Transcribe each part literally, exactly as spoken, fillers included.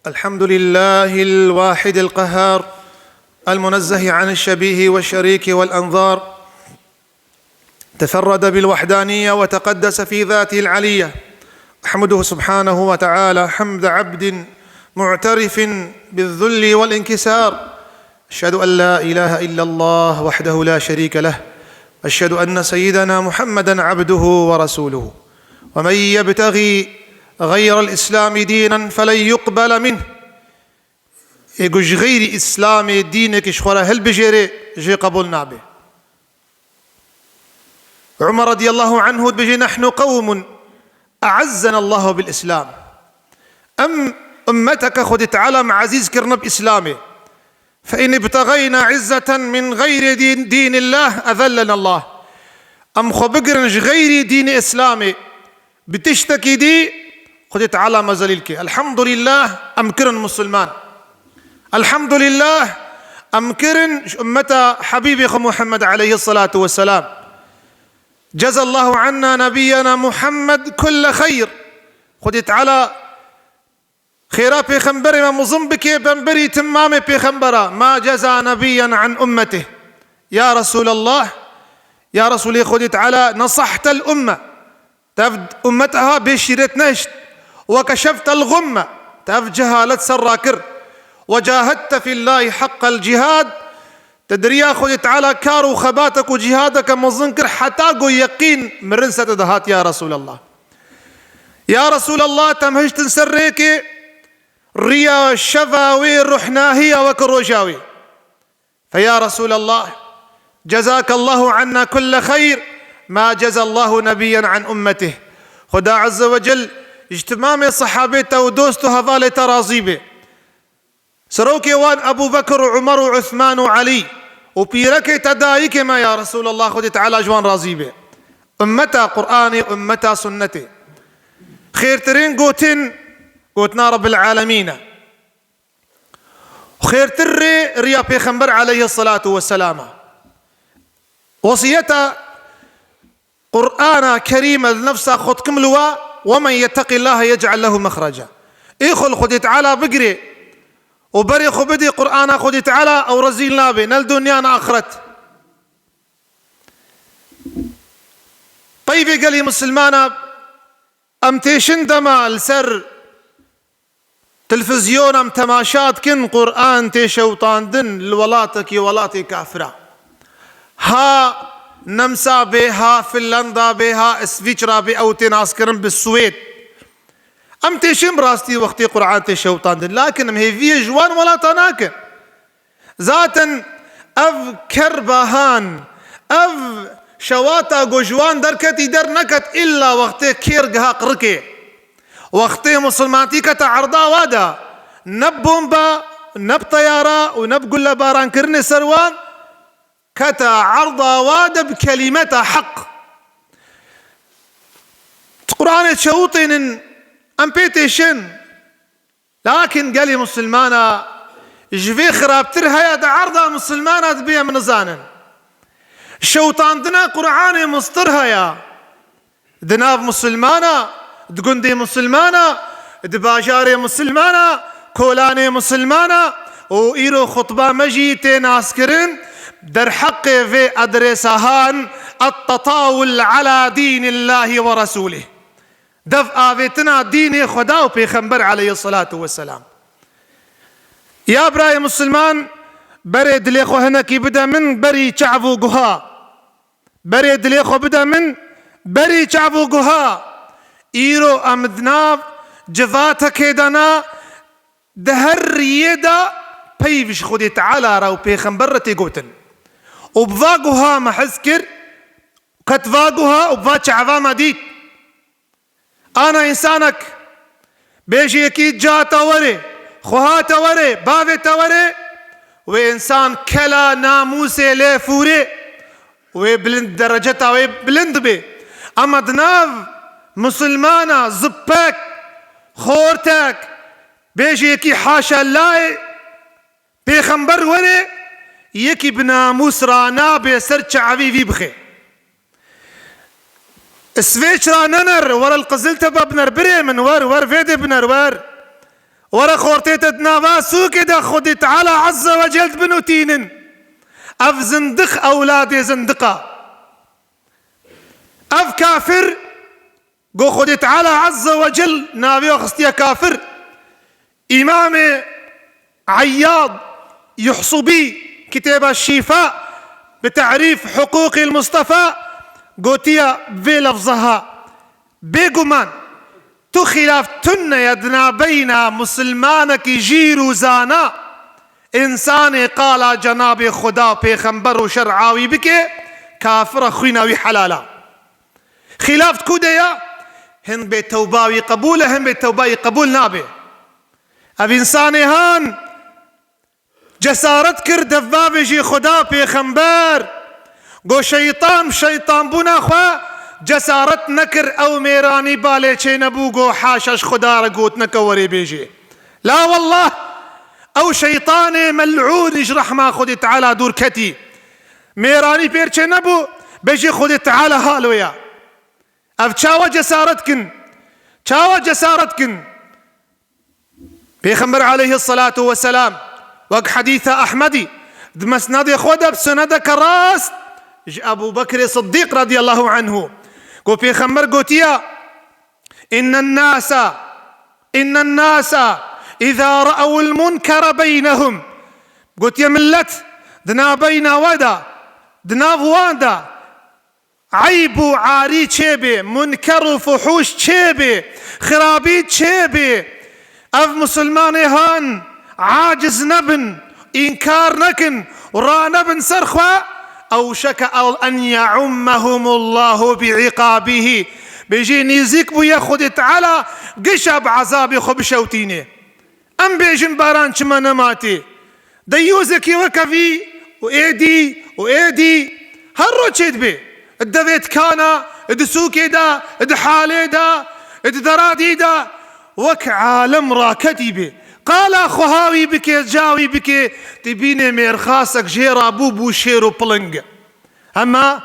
الحمد لله الواحد القهار، المنزه عن الشبيه والشريك والأنظار، تفرد بالوحدانية وتقدس في ذاته العلية. أحمده سبحانه وتعالى حمد عبد معترف بالذل والانكسار. أشهد أن لا إله إلا الله وحده لا شريك له. أشهد أن سيدنا محمدا عبده ورسوله. ومن يبتغي غير الإسلام دينا فلن يقبل منه. Ê ku ji xeyrî Îslamê dînekî ji xwe re hilbijêre, jê qebûl nabe. Umar radiyallahu anhu dibêje, "Nahnu qewmun e'ezzena Allahu bil Îslam." Em ummeteke Xwedê Teala me ezîz kirine bi Îslamê. "Fe in ibtexeyna izzeten min xeyrî dîn, dînillah ezellena Allah." Em xwe bigirin ji xeyrî dînê Îslamê, bi tiştekî dî Xwedê Teala me zelîl ke. Elhamdulillah, em kirin musulman. Elhamdulillah, em kirin ji ummeta Habîbê xwe Muhammed aleyhisselatu vesselam. Cezallahu anna nebiyyena Muhammed kulle xeyr. Xwedê Teala xêra pêxemberê me mezin bike, bemberî timamê pêxembera. Ma ceza nebiyyen an ummetih. Ya Resulallah, ya Resulê Xwedê Teala, nesahtel umme. Tev ummeta bê şîret nehişt. Ve keşeftel gumme. Tev cehalet ser rakir. Ve cahedte fillahi haqqel cihad. Te di riya Xwedê Teala kar û xebatek û cihadeke mezin kir heta ku yeqîn mirin ser te de hat, ya Resulallah. Ya Resulallah, te em hiştin ser rêkê, riya şeva wê ruhnahiya weke roja wê. Fe ya Resulallah, cezakallahu anna kulle xeyr, ma cezallahu nebiyyen an ummetih. Xuda Azze ve Cel ji timamê sehabê te û dost û hevalê te razî be. Serokê wan Ebu Bekir û Umer û Uthman û Elî û pîrekê te dayikê me, ya Resulallah, Xwedê Teala ji wan razî be. Ummeta Qur'anê, ummeta sunnetê. Xêrtirîn gotin, gotina Rabbil Alemîn e. Xêrtir rê riya Pêxember aleyhisselatu vesselam e. Wesiyeta Qur'ana Kerîm li nefsa xwe dikim li we, "Ve men yetteqillahe yec'el lehu mexreca." Ê xwe li Xwedê Teala bigirê û berê xwe bidê Qur'ana Xwedê Teala, ew rezîl nabe, ne li dinya ne axiret. Peyvê gelî misilmana, em têşin dema li ser televîzyon em temaşa dikin, Qur'an tê şewitandin li welatekî, welatê kafira. Ha Nemsa bê, ha Finlanda bê, ha Îsvîçra bê, ew tê naskirin bi Swêd. Em têşin bi rastî wextê Qur'an tê şewitandin. Lakin em hêviyê ji wan welata nakin. Zaten ev kerbahan, ev şewata ku ji wan derketî derneket, îlla wextê kêr giha qirikê. Wextê misilmantî kete erda wa de, ne bi bomba, ne bi teyara û ne bi gullebarankirinê ser wan, kete erda wa de bi kelîmeta heq. Di Qur'anê çewitênin, em pê têşin. Lakin gelî misilmana ji vê xirabtir heye di erda misilmana dibê em nizanin. Şewitandina Qur'anê mistir heye. Di nav misilmana, di gundê misilmana, di bajarê misilmana, kolanê misilmana û îro xutba me jî tê naskirin derheqê vê adrêsa han, Ettetawul ala dînillahî ve resûlih. Dev avêtina dînê Xweda û Pêxember aleyhisselatu vesselam. Ya birayê misilman, berê dilê xwe hinekî bide min berî çav û guha. Berê dilê xwe bide min berî çav û guha. Îro em di nav civatekê de ne, di her riyê de peyv ji Xwedê Teala re û Pêxember re tê gotin. Û bi va guha me hez kir, ket va guha û bi va çava me dît. Ana însanek bêjî yekî ca te werê, xweha te werê, bavê te werê, wê însan kela namûsê lê fûrê, wê bilind, dereceta wê bilind bê. Ama di nav misilmana zippek, xortek, bêjî yekî haşa layê, Pêxember were, yekî bi namûs ra nabe ser çavî vî bixe. Îsveç ra nener, were li Qiziltepe biner, birê min, wer, wer, vê dê biner, wer. Were xortê te di nava sûkê de Xwedê Teala Azze ve Cel binûtînin. Ev zindiq ewladê zindiqa. Ev kafir, go Xwedê Teala Azze ve Cel navê xwe xistiye kafir. Îmamê Eyyad Yuhsubî kitêba Şîfa bi terîf Huqûqîl Mustafa gotiye vê lefzaha: Bêguman, tu xîlaf tune ye di nabeyna misilmanekî jîr û zana, însanê qala cenabê Xuda, pêxember û şer'a wî bike, kafir e, xwîna wî helal e. Xîlaf di ku de ye? Hin bê tewba wî qebûl e, hin bê tewba wî qebûl nabe. Ev însanê han cesaret kir, dev bavêjî Xuda, pêxember. Go şeytan, şeytanbûna xwe cesaret nekir, ew mêranî balê çênebû, go haşa ji Xuda re gotine ke werê bêjê. La wallah, ew şeytanê mel'ûn ji rehma Xwedê Teala dûr ketî. Mêranî pêr çênebû, bêjî Xwedê Teala halo ya. Ev çawa cesaret kin? Çawa cesaret kin? Pêxember aleyhisselatu vesselam, wek hedîsa Ehmedî, di mesnedê xwe de bi senedeke rast, ji Ebû Bekrê Siddîq radiyallahu anhu, ku pêxember gotiya: "Înnen nasa, înnen nasa, îza re'ewil munkere beynehum." Gotiye, millet di nabeyna we de, di nav wan de, eyb û arî çêbê, munker û fuhûş çêbê, xirabî çêbê, ev misilmanê han aciz nebin, înkar nekin û ranebin ser xwe, ewşeke ew en ye'ummehumullahu bi iqabîhî. Bêjî nîzîk bûye Xwedê Teala gişa bi ezabê xwe bişewtînê. Em bêjin baran çima nematê? Deyûzekî weke vî û êdî û êdî her roj çêdibe. Di devê dikana, di sûkê de, di halê de, di deradî de, wek alem raketî be. Qala xweha wî bike, ca wî bike, tu bînê mêrxasek jê re bû, bû şêr û piling. Hema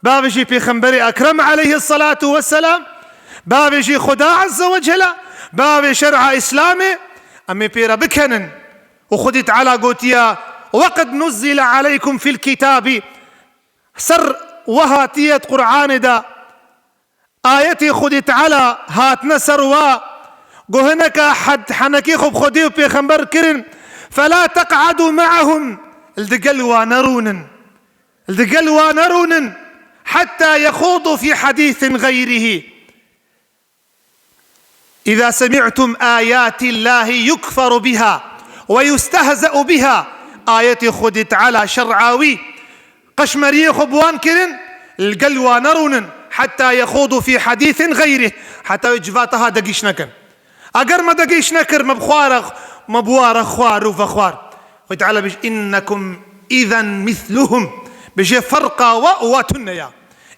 bavêjî Pêxemberê Ekrem aleyhisselatu vesselam, bavêjî Xuda Azze ve Cela, bavê şer'a Îslamê, em ê pê re bikenin. Û Xwedî Teala gotiya: "Weqed nuzzile aleykum fil kitabî." Ser we hatiye di Qur'anê de, ayetê Xwedê Teala hatine ser wa, go hineka hed-, henekê xwe bi Xwedê û Pêxember kirin, "Fela teq'edû me'ahum." Li digel wa nerûnin. Li digel wa nerûnin, "Hetta yexûdu fî hedîsin xeyrihî. Îza semî'tum âyâtillâhi yukferu bihâ ve yustehze'u bihâ." Ayetê Xwedê Teala şer'a wî, qeşmeriyê xwe bi wan kirin, li gel wa nerûnin, "Hetta yexûdu fî hedîsin xeyrih." Heta wê civata ha degîş nekin. Eger me degîş nekir, me bi xwar, me bi wa re xwar û vexwar. Xwedê Teala bêjî: "Înnekum îzen misluhum." Bêjê ferqa we û wa tune ya.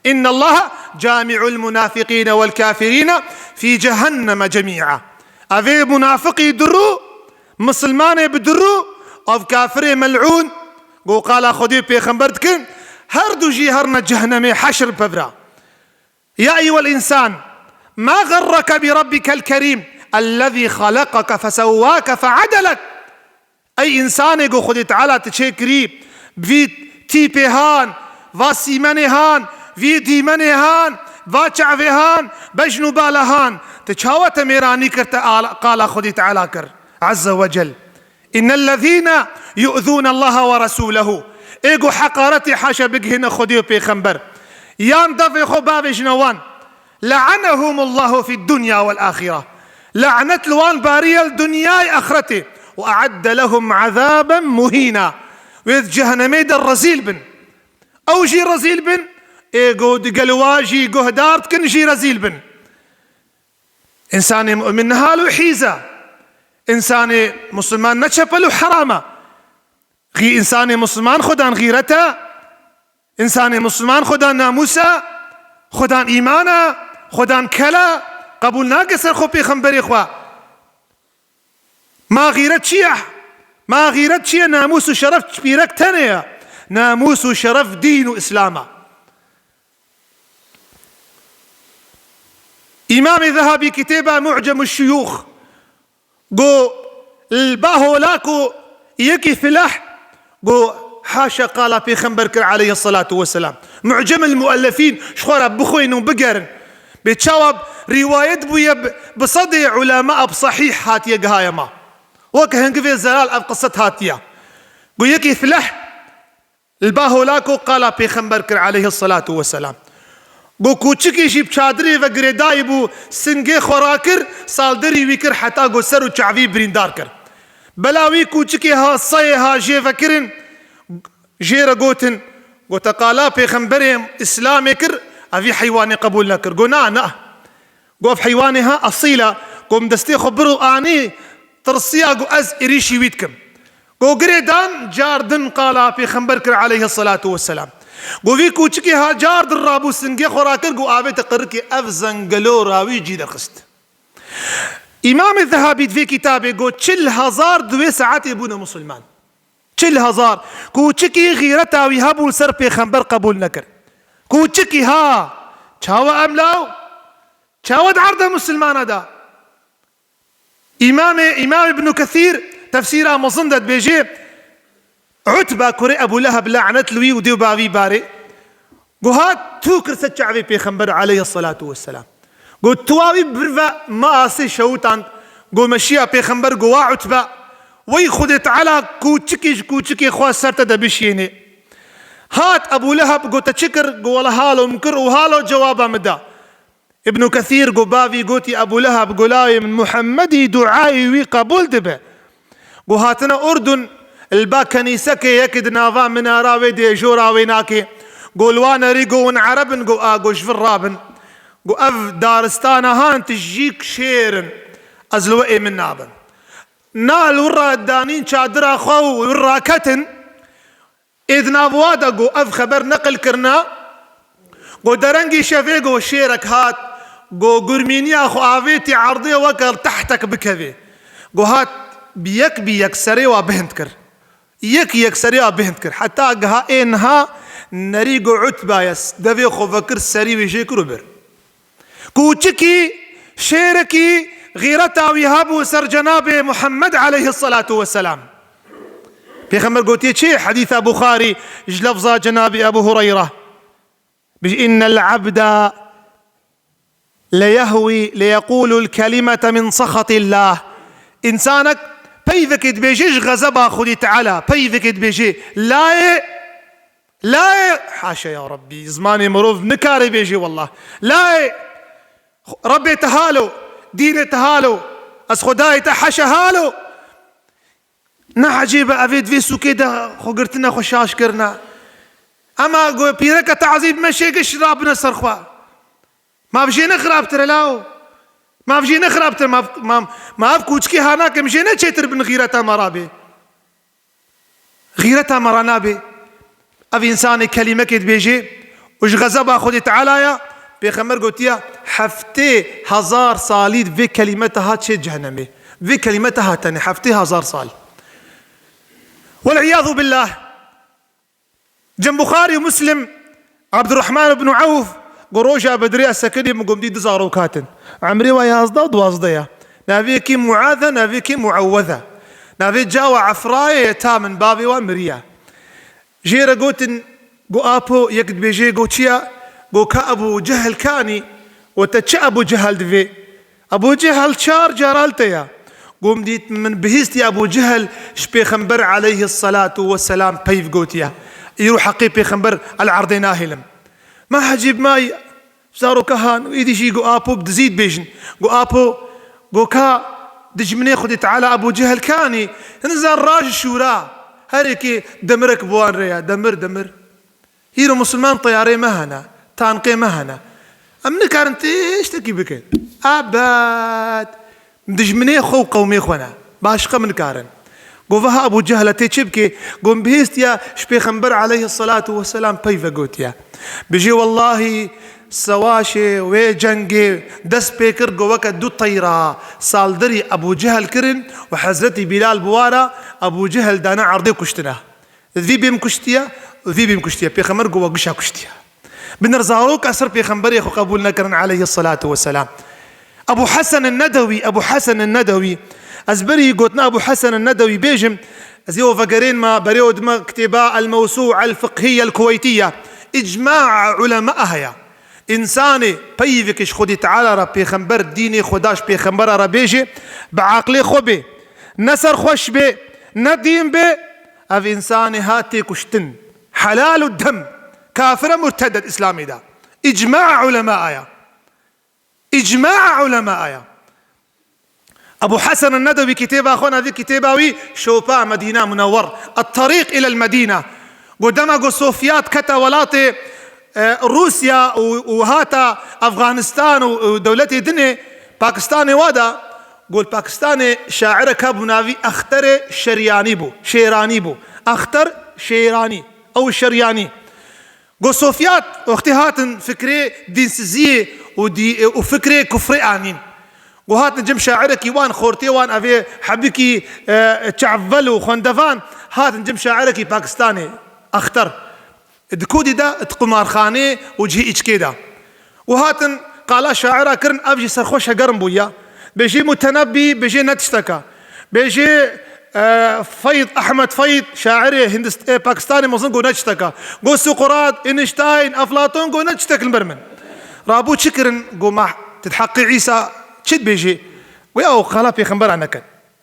"Înnellaha cami'ul munafiqîne wel kafirîne fî cehenneme cemî'a." Evê munafiqî dirû, misilmanê bi dirû, ev kafirê mel'ûn, go qala Xwedê pêxember dikin, her du jî herne cehnemê heşr pevra. "Ya eyyuhel însan, ma xerreke bi rabbikel kerîm, ellezî xeleqeke fesewwake fe'edelek." Ey însanê, go Xwedê Teala te çêkirî, vî tîpê han, va sîmenê han, vî dîmenê han, va çavê han, bejn û bala han, te çawa te mêranî kir, te ala-, qala Xwedê Teala kir, Azze ve Cel. "Înnellezîne yu'zûnellaha ve resûlehu." Ê go heqaretê haşa bigihîne Xwedê û Pêxember, yan devê xwe bavêjine wan. "Le'anehumullahu fid dunya vel ahire." Lanet li wan bariye li dinyayê axretê. "Ve a'edde lehum azaben muhîna." Wê di cehenemê de rezîl bin. Ew jî rezîl bin, ê go digel wa jî guhdar dikin jî rezîl bin. Însanê mu'min niha li wî hîz e. Însanê musulman ne çepel û heram e. Xî-, însanê musulman xwedan xîret e. Însanê musulman xwedan namûs e, xwedan îman e, xwedan kel e, qebûl nake ser xwe pêxemberê xwe. Ma xîret çi ye? Ma xîret çi ye? Namûs û şeref pîrek tenê ye. Namûs û şeref dîn û Îslam e. Îmamê Zehabî kitêba Mu'cemû Şuyûx, go Li ba hola ku yekî fileh go haşa qala Pêxember kir aleyhissalatu vesselam. Mu'cem el Muellefîn ji xwe re bixwînin û bigerin. Bê çawa rîwayet bûye bi, bi sedê ulema bi sahîh hatiye gihaye ma. Wek hingivê zelal ev qiset hatiye. Go yekî fileh Li ba hola ku qala Pêxember kir aleyhissalatu vesselam. Go kûçikê jî bi çadirê ve girêdayî bû, singê xwe rakir, salderî wî kir heta go ser û çavî birîndar kir. Bela wî kûçikê ha seyê ha jê vekirin, jê re gotin, go te qala Pêxemberê Îslamê kir, evî heywanê qebûl nekir. Go na, na. Go ev heywanê ha esîl e, go min destê xwe bir û anî tirsiya, go ez êrîşî wî dikim. Go girê dan, car din qala Pêxember kir aleyhissalatu vesselam. Go vî kûçikê ha car din rabû singê xwe rakir, go avête qirikê ev zengelo rawî cî derxist. Îmamê Zehabî di vê kitabê go çil hezar di wê saetê bûne musulman. Çil hezar. Kûçikî xîreta wî hebû ser Pêxember qebûl nekir. Kûçikî ha. Çawa em law? Çawa di erdê musulmana da? Îmamê, Îmam Îbnû Kesîr tefsîra mezin de dibêje, Utbe kurê Ebû Leheb lanet li wî û dê û bavî barê. Go hat tû kir ser çavê Pêxember aleyhissalatu vesselam. Go tuwa wî bir ve ma asê şewitand. Go meşiya Pêxember go wa Utbe. Wey Xwedê Teala kûçikî ji kûçikê xwe ser te de bişiyênê. Hat Ebû Leheb go te çi kir? Go wela halo min kir û halo cewaba min da. Îbnû Kesîr go bavî gotî Ebû Leheb go lawê min Muhemmedî duayê wî qebûl dibe. Go hatine Urdun, li ba kenîsekê yekê di nava minara wê dê jora wê nake. Go li wan erî go hûn Ereb in, go a, go ji vir rabin. Go ev daristana han tijîk şêr in. Ez li we ê min nabim. Na li wir ra danîn çadira xwe û wir raketin. Ê di nav wa de go ev xeber neqil kirina, go derengî şevê go şêrek hat, go gurmîniya xwe avêtî erdê weke tehtek bikevê. Go hat bi yek bi yek serê wa bihind kir. Yek yek serê wa bihind kir. Heta giha ê niha nerî go Utbe ye, devê xwe vekir serî wê jê kir û bir. Kûçikî, şêrekî, xîreta wî hebû ser Cenabê Muhammed aleyhissalatu vesselam. Pêxember gotiye çi? Hedîsa Buxarî ji lefza Cenabê Ebu Hureyre. Bijî, "Innel abda leyehwî leyeqûlul kelimete min sexatillah." Însanek peyvekê dibêje ji xezeba Xwedî Teala, peyvekê dibêje, layê Layê, haşa ya Rabbî, zimanê mirov nikare bêje wallah. Layê, Rabbê te halo, dînê te halo, ez Xwedayê te heşe halo. Ne ecêb e, evê di vê sûkê de xwe girtine, xwe şaş kirine. Ema go pîreke tazî bime şê giş rabine ser xwe. Ma bi jê ne xirabtir e lawo? Ma bi jê ne xirabtir, ma, ma, ma ev kûçikê ha nake, bi jê ne çêtir bin xîreta me rabê. Xîreta me ra nabe. Ev însanê kelîmekê dibêje û ji xezeba Xwedê Teala ya, Pêxember gotiye, heftê hezar salî vê kelîme te hat çê cehenemê. Vê kelîme te hat tenê heftê hezar sal. Wel iyadu billah. Cem Buxarî û Muslim, Abdurrahman ibn Awf, go roja Bedrê ez sekinî min gomdî du zarok hatin. Emrê wa yazdeh û duwazdeh ya. Navê yekî Muaz e, navê yekî Muawwez e. Navê cawa Efrayê ye, ta min bavê wa miriye. Jê re gotin, go apo yek dibêje, go çi ya? Go ka Ebû Cehil kanî, we te çi Ebû Cehil divê? Ebû Cehil çar caral te ya. Gom dît min bihîstiye Ebû Cehil ji Pêxember aleyhissalatu vesselam peyv gotiye. Îro heqê Pêxember el erdê nahêlim. Ma hecîb may zaroka han û êdî jî go apo bi dizî dibêjin. Go apo, go ka dijminê Xwedê Teala Ebû Cehil kanî, hin zan raj şûra. Her yekê demirek bi wan re ya. Demir, demir. Îro misilman teyarê me hene, tankê me hene. Em nikarin tiştekî bikin. Ebed. Dijminê xwe û qewmê xwe ne. Başqa min karin. Go, "Vaha Ebû Cehla tê çi bike?" Go, "Min bihêstiya ji Pêxember aleyhissalatu vesselam peyve gotiye." Bijê, "Wellahî, sewaşê wê cengê dest pê kir, go weke du teyra salderî Ebû Cehil kirin û Hezretî Bîlal bi wara Ebû Cehil dane erdê kuştine." Vî bêm kuştiye, vî bêm kuştiye. Pêxember go we gişa kuştiye. Binir zaroka ser Pêxemberê xwe qebûl nekirin aleyhissalatu vesselam. Ebû Hesen Nedewî, Ebû Hesen Nedewî, Ez berî gotina Ebû Hesen Nedewî bêjim, ez ê we vegerên me, berê we dime kitêba El-Mewsû'a El-Fiqhiyye El-Kuweytiyye. Îcma'a ulema heye. Însanê peyvekî ji Xwedê Teala re, pêxember, dînê Xweda ji pêxembera re bêjê, bi aqlê xwe bê, ne serxweş bê, ne dîn bê, ev însanê hatê kuştin. Helal û dem. Kafir e, murted e Îslamê de. Îcma'a ulema heye. Îcma'a ulema heye. Ebû Hesen Nedewî kitêba xwe navî kitêba wî Şopa Medîna Munewwer, At-Tarîq ilel Medîna. Got dema ku Sofyat kete welatê, e, Rûsya û, û hata Afganistan û, û dewletê dinê Pakistanê wa da, got Pakistanê şairek hebû navî Exterê Şeryanî bû, Şêranî bû. Exter Şêranî, ew Şeryanî. Go Sofyat, wextê hatin fikrê dînsiziyê û dî-, û fikrê kufrê anîn. Go hatin cem şairekî wan, xortê wan, evê hebikî, e, çavvel û xwendevan, hatin cem şairekî Pakistanê, Axter. Di kodî de, di qumarxanê û cihê îçkê de. Û hatin qala şaira kirin, ev jî serxweş hegerm bû ya. Bêjê Mutenebbî, bêjê ne tişteka. Bêjê, e, Feyd, Ahmed Feyd, şairê Hindist-, e, Pakistanê mezin, go ne tişteka. Go Suqrat, Einstein, Eflatun, go ne tiştek li ber min. Rabû çi kirin? Go ma tu di heqê Îsa çi dibêjî? Go ya o qala pêxembera nekin.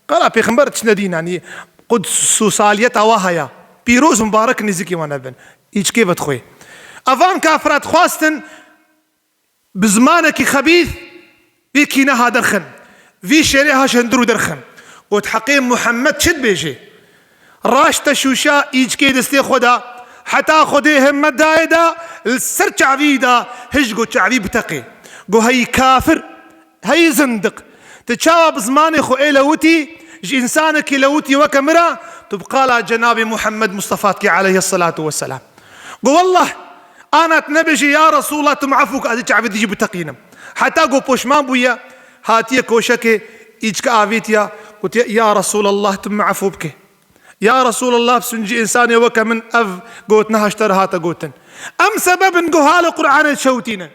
Qala pêxember tişt nedî, yanî quds û saliyeta wa heye. Pîroz û mubarek nêzîkî wan nebin. Îçkê vedixwê. Evan kafira dixwastin bi zimanekî xebîth vî kîne ha derxin. Vî şerê ha ji hundir û derxin. Got heqê Muhammed çi dibêjê? Raşte şûşa îçkê destê xwe da, heta Xwedê himmet dayê da, li ser çavî da, hij got çavî biteqê. Got hey kafir, hey zindiq. Tu çawa bi zimanê xwe ê lewitî, ji însanekî lewitî weke min re, tu bi qala Cenabê Muhammed Mustafa dikî aleyhisselatu vesselam. Go wallah, ana tu nebêjî ya Resulallah tu min efû ke, ez ê çavê dijî biteqînim. Heta go poşman bûye, hatiye koşekê, îçke avêtiya, gotiye ya Resulallah tu min efû bike. Ya Resulallah, bi suncî însanê weke min ev gotina haşter hate gotin. Em sebeb in go halo Qur'anê şewtînin.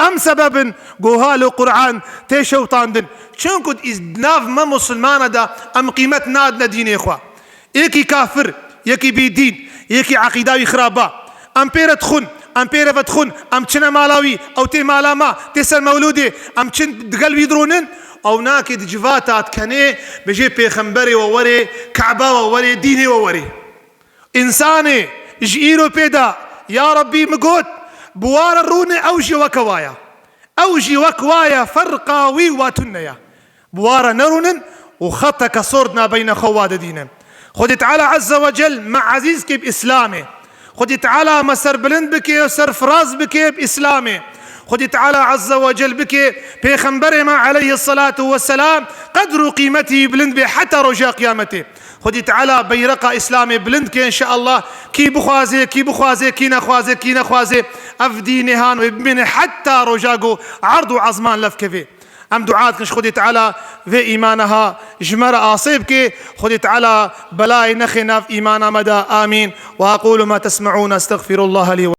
Em sebeb in go halo Qur'an tê şewtandin. Çunku di îz-, nav me musulmana de em qîmet nadine dînê xwe. Yekî kafir, yekî bîdîn, yekî eqîda wî xirab ba. Em pê re dixwin, em pê re vedixwin, em çine mala wî, ew tê mala me, tê ser mewlûdê, em çin digel wî dironin, ew nakê di civata dikenê, bêjê pêxemberê we werê, Keba we werê, dînê we werê. Însanê ji îro pê de, ya Rebbî min got, bi wa re rûne ew jî weke wa ye. Ew jî wek wa ye, ferqa wî wa tune ye. Bi wa re nerûnin û xeteke sor di navbeyna xwe wa de dînin. Xwedê Teala Azze ve Cel me ezîz ke bi Îslamê. Xwedê Teala me serbilind bike û serfiraz bike bi Îslamê. Xwedê Teala Azze ve Cel bike Pêxemberê me aleyhisselatu vesselam qedr û qîmetî bilind be heta roja qiyametê. Xwedî Teala beyreqa Îslamê bilind ke înşeallah. Kî bixwaze, kî bixwaze, kî nexwaze, kî nexwaze, ev dînê han wê bimîne heta roja ku erd û ezman lev keve. Em dua dikin ji Xwedî Teala vê îmana ha ji me re asê bike. Xwedî Teala belayê nexê nav îmana me de. Amîn. Ve aqulu ma tesme'ûn, estexfirullah li